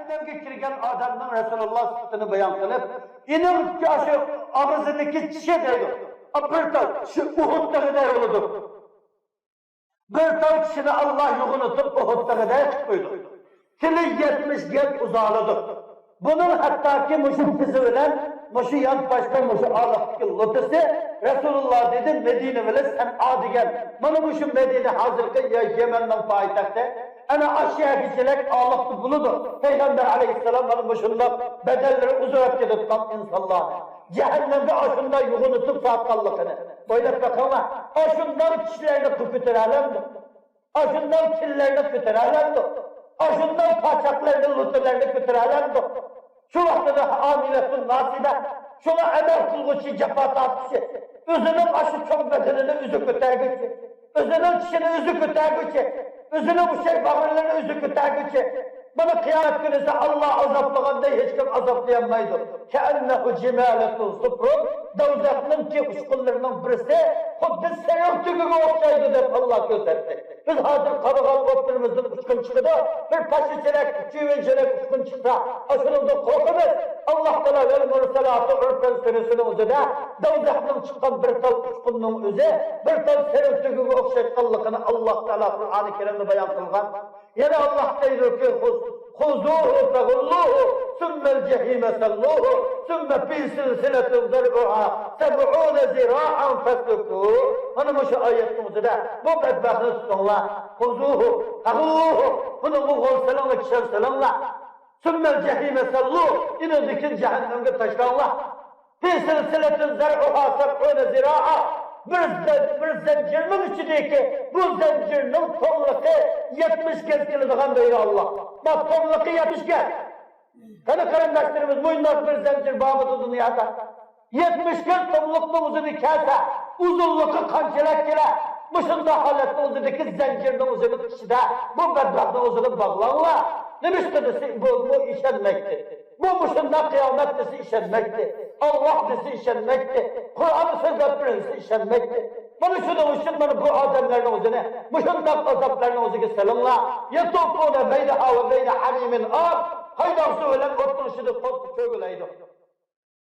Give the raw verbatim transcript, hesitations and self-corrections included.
جەھەننەمگە كىرگەن ئادەمنىڭ رەسۇلۇللا سۈپىتىنى بايان قىلىپ، ئېنىڭ شۇ ئاغزىدىكى چىشى دەيدۇ. بىر تال چىشى ئۇھۇد تېغىدەك بولىدۇ. بىر تال چىشىنى ئاللا يوغىنىتىپ ئۇھۇد تېغىدەك قىلىپ قويىدۇ. تىلى يەتمىش گەپ ئۇزىرىدۇ. بۇنىڭ ھەتتاكى مۇشۇ تىزى بىلەن مۇشۇ يانپاشقا مۇشۇ ئارىلىقتىكى لوتىسى رەسۇلۇللا دېدى، مەدىنە بىلەن سەنئا دېگەن، مانا مۇشۇ مەدىنە ھازىرقى يە-، يەمەننىڭ پايتەختى. ئەنە ئاشۇ يەرگىچىلىك ئارىلىقتا بولىدۇ. پەيغەمبەر ئەلەيھىسسالام مانا مۇشۇنداق بەدەنلىرى ئۇزىراپ كېتىۋاتقان ئىنسانلارنى جەھەننەمگە ئاشۇنداق يوغىنىتىپ سالغانلىقىنى ئويلاپ بېقىڭلار. ئاشۇنداق كىشىلەرنى كۆتۈرەلەمدۇ؟ ئاشۇنداق تىللەرنى كۆتۈرەلەمدۇ؟ ئاشۇنداق پاچاقلارنى، لوتىلارنى كۆتۈرەلەمدۇ؟ شۇ ۋاقتىدا ئامىلەتۇن ناسىبە، شۇڭا ئەمەل قىلغۇچى، جاپا تارتقۇچى، ئۆزىنىڭ ئاشۇ چوڭ بەدىنىنى ئۆزى كۆتەرگۈچى، ئۆزىنىڭ چىشىنى ئۆزى كۆتەرگۈچى، ئۆزىنىڭ ئۇششاق باغرىلىرىنى ئۆزى كۆتەرگۈچى، بۇنى قىيامەت كۈنىسى ئاللا ئازابلىغاندەك ھېچكىم ئازابلىيالمايدۇ. كەئەننەھۇ جىمالەتۇن سۇفرۇن، دوزاخنىڭكى ئۇچقۇنلىرىنىڭ بىرسى خۇددى سېرىق تۆگىگە ئوخشايدۇ دەپ ئاللا كۆرسەتتى. بىز ھازىر قارىغان ئوتلىرىمىزدىن ئۇچقۇن چىقىدۇ، بىر پاشا چېرەك، چۈۋە چېرەك ئۇچقۇن چىقسا، ئاشۇنىڭدىن قورقىمىز. ئاللا تائالا ۋەل مۇرسەلاتى ئۇرفەن سۈرىسىنىڭ ئۆزىدە دوزاخنىڭ چىققان بىر تال ئۇچقۇننىڭ ئۆزى بىر تال سېرىق تۆگىگە ئوخشايدىغانلىقىنى ئاللا تائالا قۇرئانى كەرىمدە بايان قىلغان. يەنە ئاللا دەيدۇكى، خۇز-، خۇزۇھۇ فەغۇللۇھۇ، سۈممەل جەھىمە سەللۇھۇ، سۈممە فى سىلسىلەتىن زەرئۇھا سەبئۇنە زىرائەن فەسلۇكۇ. مانا مۇشۇ ئايەتنىڭ ئۆزىدە بۇ بەتبەختنى تۇتۇڭلار. خۇزۇھۇ فەغۇللۇھۇ، بۇنى غول سېلىڭلار، كىشەن سېلىڭلار. سۈممەل جەھىمە سەللۇھۇ، ئېنىڭدىن كېيىن جەھەننەمگە تاشلاڭلار. فى سىلسىلەتىن زەرئۇھا سەبئۇنە زىرائا. بىر زەن-، بىر زەنجىرنىڭ ئىچىدىكى بۇ زەنجىرنىڭ توملۇقى يەتمىش گەز كېلىدىغان دەيدۇ ئاللا. ما توملۇقى يەتمىش گەز. قېنى قېرىنداشلىرىمىز، مۇنداق بىر زەنجىر بارمىدۇ دۇنيادا؟ يەتمىش گەز توملۇقنىڭ ئۇزۇنى كەلسە، ئۇزۇنلۇقى قانچىلىك كېلە؟ مۇشۇنداق ھالەتنىڭ ئۆزىدىكى زەنجىرنىڭ ئۆزىنىڭ ئىچىدە بۇ بەتبەختنىڭ ئۆزىنى باغلاڭلار. نېمىشقا دېسە، بۇ، بۇ ئىشەنمەيتتى. بۇ مۇشۇنداق قىيامەت دېسە ئىشەنمەيتتى. ئاللا دېسە ئىشەنمەيتتى. قۇرئان سۆزلەپ بېرىلسە ئىشەنمەيتتى. مانا شۇنىڭ ئۈچۈن مانا بۇ ئادەملەرنىڭ ئۆزىنى مۇشۇنداق ئازابلارنىڭ ئۆزىگە سېلىڭلار. يەتۇفۇنە بەينەھا ۋە بەينە ھەمىمىن ئان. قايناق سۇ بىلەن ئوتنىڭ ئىچىدە قول چۆگىلەيدۇ.